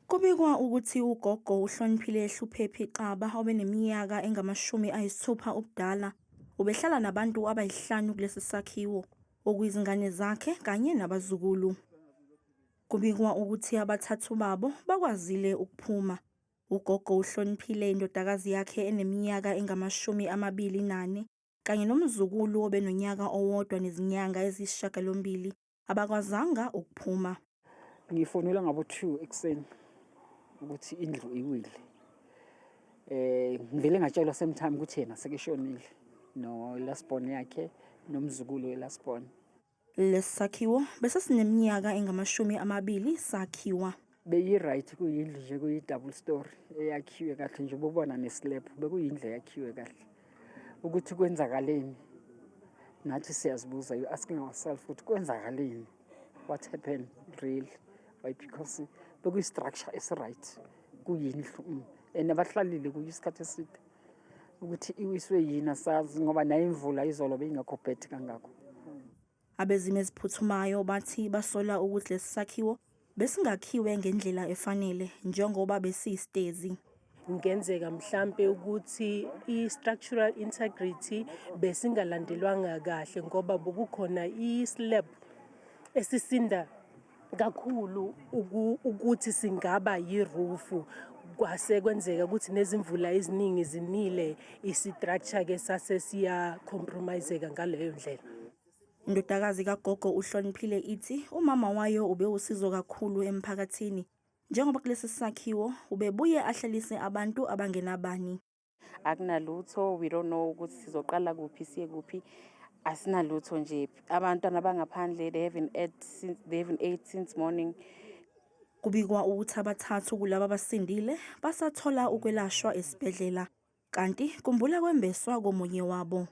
Kubikwa ukuthi ugogo uHloniphile Hluphephi Xaba obeneminyaka engama-60 ubudala ubehlala nabantu abayisihlanu kulesi sakhiwo, okuyizingane zakhe kanye nabazukulu. Kubikwa ukuthi abathathu babo bakwazile ukuphuma. Ugogo uHloniphile, indodakazi yakhe eneminyaka engama-24 kanye nomzukulu obenonyaka owodwa nezinyanga eziyisishiyagalombili abakwazanga ukuphuma. Ngifonelwa ngabo-2 ekuseni ukuthi indlu iwile. Ngivele ngatshelwa same time ukuthi yena sekeshonile no last born yakhe nomzukulu we last born. Lesi sakhiwo bese sineminyaka engama-20 sakhiwa. Beyi-right, kuyindlu nje, kuyi-double story eyakhiwe kahle nje, ububona ne-slab, bekuyindlu eyakhiwe kahle. Ukuthi kwenzakaleni nathi siyazibuza, you asking ourselves ukuthi kwenzakaleni, what happened really? Why? Because bekuyi-structure esi-right, kuyindlu and abahlalile kuyo isikhathi eside. Ukuthi iwiswe yini asazi, ngoba nayo imvula izolo beyingekho bad kangako. Abezimo eziphuthumayo bathi basola ukuthi lesi sakhiwo besingakhiwe ngendlela efanele njengoba besiyisitezi. Kungenzeka mhlampe ukuthi i-structural integrity besingalandelwanga kahle, ngoba bokukhona i-slab esisinda kakhulu ukuthi singaba yi-roof. Kwase kwenzeka ukuthi nezimvula eziningi zinile, i-structure ke sase siya-compromiseka ngaleyo ndlela. Indodakazi kagogo uHloniphile ithi umama wayo ubewusizo kakhulu emphakathini, njengoba kulesi sakhiwo ubebuye ahlalise abantu abangenabani. Akunalutho, we don't know ukuthi sizoqala kuphi, siye kuphi, asinalutho nje. Abantwana bangaphandle, they haven't ate since morning. Kubikwa ukuthi abathathu kulaba abasindile basathola ukwelashwa esibhedlela, kanti kumbula kwembeswa komunye wabo.